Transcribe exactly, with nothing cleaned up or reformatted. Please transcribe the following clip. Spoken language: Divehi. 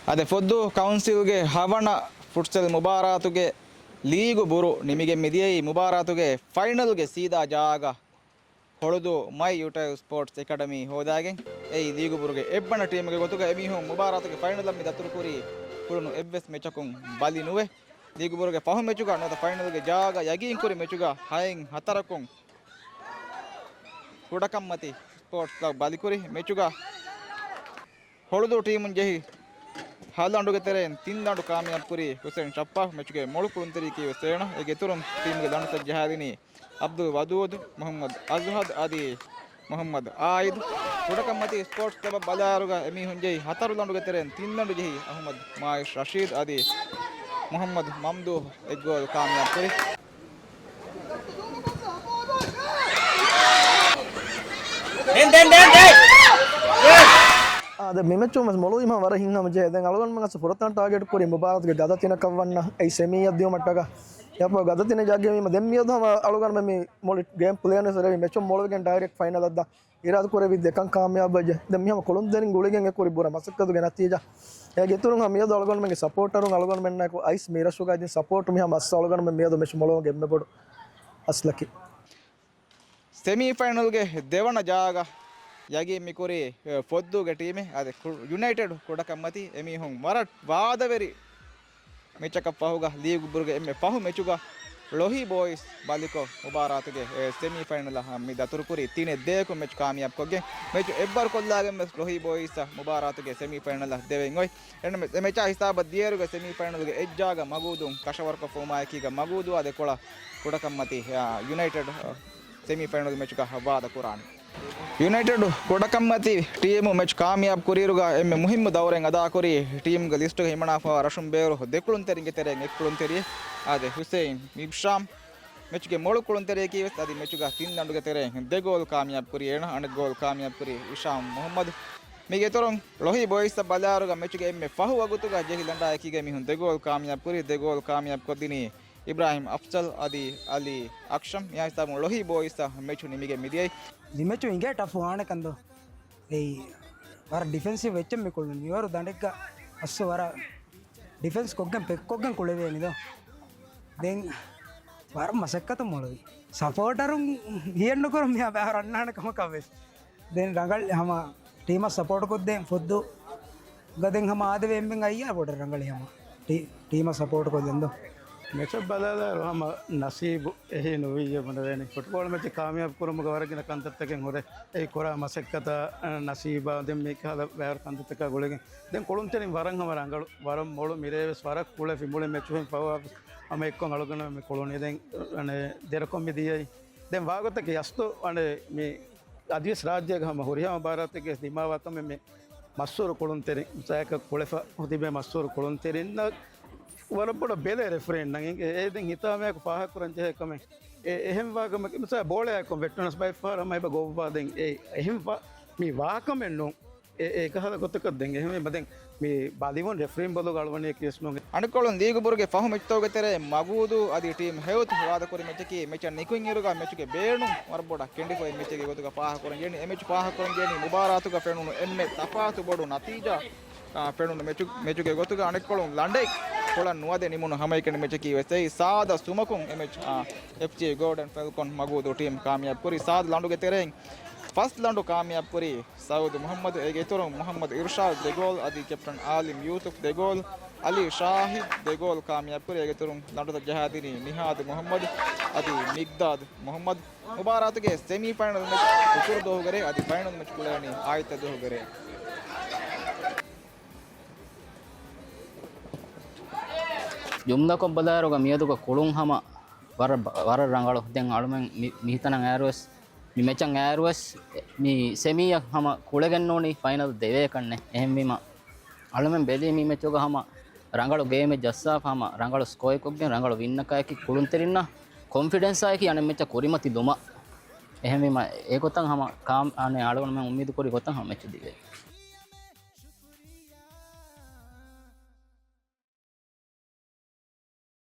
އަދި ފޮއްދޫ ކައުންސިލްގެ ހަވަނަ ފުޓްސަލް މުބާރާތުގެ ލީގު ބުރު ނިމިގެން މިދިޔައީ މުބާރާތުގެ ފައިނަލްގެ ސީދާ ޖާގަ ހޮޅުދޫ މައި ޔުޓައިލް ސްޕޯޓްސް އެކަޑަމީ ހޯދާގެން. އެއީ ލީގު ބުރުގެ އެއްވަނަ ޓީމުގެ ގޮތުގަ އެމީހުން މުބާރާތުގެ ފައިނަލަށް މި ދަތުރުކުރީ ކުޅުނު އެއްވެސް މެޗަކުން ބަލި ނުވެ. ލީގު ބުރުގެ ފަހު މެޗުގަ ނުވަތަ ފައިނަލްގެ ޖާގަ ޔަގީންކުރި މެޗުގަ ހައެއް ހަތަރަކުން ކުޑަކަންމަތި ސްޕޯޓްސް ކްލަބް ބަލިކުރި. މެޗުގަ ހޮޅުދޫ ޓީމުން ޖެހި ހަލަނޑުގެ ތެރެއިން ތިން ލަނޑު ކާމިޔާބު ކުރީ ހުސެން ޝައްޕާ. މެޗުގެ މޮޅު ކުޅުންތެރިޔަކީ ވެސް އޭނަ. އޭގެ އިތުރުން ޓީމުގެ ލަނޑުތައް ޖަހާލިނީ އަބްދުލް ވަދޫދު، މުހައްމަދު އަޒުހަދު އަދި މުހައްމަދު އާއިދު. ކުޑަކަންމަތީ ސްޕޯޓްސް ކްލަބަށް ބަލާއިރުގަ އެމީހުން ޖެހި ހަތަރު ލަނޑުގެ ތެރެއިން ތިން ލަނޑު ޖެހި އަހުމަދު މާއިޝް ރަޝީދު އަދި މުހައްމަދު މަމްދޫހު އެއް ގޯލް ކާމިޔާބު ކުރި. އާ، ދެން މި މެޗުން ވެސް މޮޅުވީމަ ވަރަށް ހިތްހަމަ ޖެހޭ. ދެން އަޅުގަނޑުމެން އަސް ފުރަތަމަ ޓާގެޓް ކުރީ މުބާރާތުގެ ގަދަ ތިނަކަށް ވަންނަ އެއީ ސެމީއަށް ދިޔުމަށްޓަކާ. އެއަށްފަހު ގަދަ ތިނެއް ޖައްގެވީމަ ދެން މިއަދު ހަމަ އަޅުގަނޑުމެން މި މޮޅު ގޭމް ޕްލޭން ވެސް މެޗުން މޮޅުވެގެން ޑައިރެކްޓް ފައިނަލަށް ދާން އިރާދަ ކުރެއްވި ދެކަން ކާމިޔާބުވެއްޖެ. ދެން މިހަމަ ކުޅުންތެރިން ގުޅިގެން އެ ކުރި ބުރަ މަސައްކަތުގެ ނަތީޖާ. އޭގެ އިތުރުން ހަމަ މިއަދު އަޅުގަނޑުމެންގެ ސަޕޯޓަރުން އަޅުގަނޑުމެންނާއެކު އައިސް މި ރަށުގައި ދިން ސަޕޯޓު މިހާ މައްސަ އަޅުގަނޑުމެން މިއަދު މެޗު މޮޅުވުމުގެ އެންމެ ބޮޑު އަސްލަކީ. ސެމީ ފައިނަލްގެ ދެވަނަ ޖާގަ ޔަގީން މިކުރީ، އެ، ފޮއްދޫގެ ޓީމެއް. އަދި ކު-، ޔުނައިޓެޑް ކުޑަކަންމަތީ އެމީހުން ވަރަށް ވާދަވެރި މެޗަކަށް ފަހުގަ ލީގު ބުރުގެ އެންމެ ފަހު މެޗުގަ ޅޮހީ ބޯއިޒް ބަލިކޮށް، މުބާރާތުގެ، އެ، ސެމީ ފައިނަލަށް މި ދަތުރުކުރީ. ތިނެއް ދޭކުން މެޗު ކާމިޔާބުކޮށްގެން، މެޗު އެއްވަރު ކޮށްލާގެން ވެސް ޅޮހީ ބޯއިޒްއަށް މުބާރާތުގެ ސެމީ ފައިނަލަށް ދެވެން އޮތް. އެންމެ-، އެ މެޗާ ހިސާބަށް ދިޔައިރުގަ ސެމީ ފައިނަލްގެ އެއްޖާގަ މަގޫދޫން ކަށަވަރުކޮށްފައުމާއެކީގަ މަގޫދޫ އާދެ ކޮޅަށް ކުޑަކަންމަތި، އާ، ޔުނައިޓެޑް، އާ، ސެމީ ފައިނަލްގެ މެޗުގަ ވާދަ ކުރާނެ. ޔުނައިޓެޑް ކުޑަކަންމަތި ޓީމު މެޗް ކާމިޔާބު ކުރިއިރުގަ އެންމެ މުހިއްމު ދައުރެއް އަދާކުރީ ޓީމުގެ ލިސްޓުގަ ހިމަނާފައިވާ ރަށުން ބޭރު ދެ ކުޅުންތެރިންގެ ތެރެއިން އެއް ކުޅުންތެރިއެއް އާދެ ހުސެއިން މިބްޝާމް. މެޗުގެ މޮޅު ކުޅުންތެރިޔަކީ ވެސް އަދި މެޗުގަ ތިން ލަނޑުގެ ތެރެއިން ދެ ގޯލް ކާމިޔާބު ކުރީ އޭނަ، އަނެއް ގޯލް ކާމިޔާބު ކުރީ ހިޝާމް މުހައްމަދު. މީގެ އިތުރުން ޅޮހީ ބޯއިސްއަށް ބަލާއިރުގަ މެޗުގެ އެންމެ ފަހު ވަގުތުގަ ޖެހި ލަނޑާ އެކީގަ މީހުން ދެ ގޯލް ކާމިޔާބު ކުރީ. ދެ ގޯލް ކާމިޔާބު ކޮށްދިނީ އިބްރާހިމް އަފްޒަލް އަދި އަލީ އަކްޝަމް. މިހާ ހިސާބުން ޅޮހީ ބޯއިސްއަށް މެޗު ނިމިގެން މިދިޔައީ. މި މެޗު އިނގޭ ޓަފް ވާނެ ކަންދޯ. އެއީ ވަރަށް ޑިފެންސިވް އެއްޗެއް މި ކުޅުނީ. މިވަރު ދަނޑެއްގަ އައްސު ވަރަށް ޑިފެންސް ކޮށްގެން ޕެކް ކޮށްގެން ކުޅެވޭނި ދޯ. ދެން ވަރަށް މަސައްކަތު މޮޅުވި. ސަޕޯޓަރުން ހިޔެއްނުކުރުން މިހާ ބައިވަރު އަންނާނެ ކަމަކަށް ވެސް. ދެން ރަނގަޅު ހަމަ ޓީމަށް ސަޕޯޓް ކޮށްދޭން ފޮއްދު ގަދެން ހަމަ އާދެވޭ އެންމެން އައްޔާ ބޮޑަށް ރަނގަޅި ހަމަ ޓީ-، ޓީމަށް ސަޕޯޓް ކޮށްލަން ދޯ. މެޗަށް ބަލާލާއިރު ހަމަ ނަސީބު އެހީ ނުވިއްޔޭ ބުނެވޭނެ. ފުޓްބޯޅަ މެޗެއް ކާމިޔާބު ކުރުމުގަ ވަރަށް ގިނަ ކަންތައްތަކެއް ހުރޭ. އެއީ ކުރާ މަސައްކަތާ، ނަސީބާ، ދެން މި ކަހަލަ ބައިވަރު ކަންތައްތަކާ ގުޅިގެން. ދެން ކުޅުންތެރިން ވަރަށް ހަމަ ރަނގަޅު، ވަރަށް މޮޅު މިރޭ ވެސް ވަރަށް ކުޅެފި މުޅި މެޗުހެން ފަހު ހަމަ އެއްކޮށް އަޅުގަނޑު މި ކުޅުނީ. ދެން ދެރަކޮށް މި ދިޔައީ. ދެން ވާގޮތަކީ އަސްތު އަނެއް މި އަދިވެސް ރާއްޖޭގަ ހަމަ ހުރިހާ މުބާރާތެއްގެ ދިމާވާ ކަމެއް މި މަޝްހޫރު ކުޅުންތެރިން، ސައިކަ ކުޅެފަ ތިބޭ މަޝްހޫރު ކުޅުންތެރިންނަށް ވަރަށް ބޮޑަށް ބެލޭ ރެފްރީންނަށް. އެ-، އެ ދެން ހިތާމަޔަކު ފާހަގަކުރަން ޖެހޭ ކަމެއް އެ-، އެހެން ވާކަމެއް މިސާ ބޯޅަޔާއެކު ވެއްޓުނަސް ބައެއް ފަހަރަށް ހަމަ އެބަ ގޮއްވާ. ދެން އެ އެހެން ވާ-، މި ވާކަމެއް ނޫން. އެ-، އެކަހަލަ ގޮތަކަށް ދެން އެހެންވީމަ ދެން މި ބަލިވުން ރެފްރީން ބޮލުގަ އަޅުވަނީ ކޭސް ނޫން. އަނެއްކޮޅުން ލީގު ބުރުގެ ފަހު މެޗްތަކުގެ ތެރެއިން މަގޫދޫ އަދި ޓީމް ހެޔޮތު ވާދަކުރި މެޗަކީ މެޗަށް ނިކުތް އިރުގަ މެޗުގެ ބޭނުން ވަރަށް ބޮޑަށް ކެނޑިފައި މެޗެއްގެ ގޮތުގަ ފާހަގަކުރަން ޖެހެނީ. އެ މެޗު ފާހަގަކުރަން ޖެހެނީ މުބާރާތުގަ ފެނުނު އެންމެ ތަފާތު ބޮޑު ނަތީޖާ، އާ، ފެނުނު މެޗު-، މެޗުގެ ގޮތުގަ. އަނެއްކޮޅުން ލަނޑެއް ކޮޅަށް ނުވަދެ ނިމުނު ހަމައެކަނި މެޗަކީ ވެސް އެއީ ސާދަ ސުމަކުން އެ މެޗް، އާ، އެފްސީ ގޯލްޑަން ފެލްކޮން މަގޫދޫ ޓީމް ކާމިޔާބު ކުރީ. ސާދަ ލަނޑުގެ ތެރެއިން ފަސް ލަނޑު ކާމިޔާބު ކުރީ ސައޫދު މުހައްމަދު. އޭގެ އިތުރުން މުހައްމަދު އިރުޝާދު ދެ ގޯލް އަދި ކެޕްޓަން އާލިމް ޔޫސުފް ދެ ގޯލް، އަލީ ޝާހިދް ދެ ގޯލް ކާމިޔާބު ކުރި. އޭގެ އިތުރުން ލަނޑުތައް ޖަހާދިނީ ނިހާދު މުހައްމަދު އަދި މިގްދާދު މުހައްމަދު. މުބާރާތުގެ ސެމީ ފައިނަލް މެޗް އިތުރު ދުވަހުގެ ރޭ އަދި ފައިނަލް މެޗް ކުޅޭނީ އާދިއްތަ ދުވަހުގެ ރޭ. ޖުމްލަކޮށް ބަލާއިރުގަ މިއަދުގަ ކުޅުން ހަމަ ވަރަށް، ވަރަށް ރަނގަޅު. ދެން އަޅުމެން މި، މިހިތަނަށް އައިރުވެސް މި މެޗަށް އައިރުވެސް މި ސެމީއަށް ހަމަ ކުޅެގެންނޫނީ ފައިނަލް ދެވޭކަންނެއް. އެހެންވީމަ އަޅުމެން ބެލީ މި މެޗުގަ ހަމަ ރަނގަޅު ގޭމެއް ޖައްސާފަ ހަމަ ރަނގަޅު ސްކޯއެއްކޮށްގެން ރަނގަޅު ވިންއަކާއެކީ ކުޅުންތެރިންނަށް ކޮންފިޑެންސާއެކީ އަނެއް މެޗަށް ކުރިމަތިލުމަށް. އެހެންވީމަ އެގޮތަށް ހަމަ ކާ-، އަނެއް އަޅުގަނޑުމެން އުއްމީދު ކުރި ގޮތަށް ހަމަ މެޗު ދިވޭ.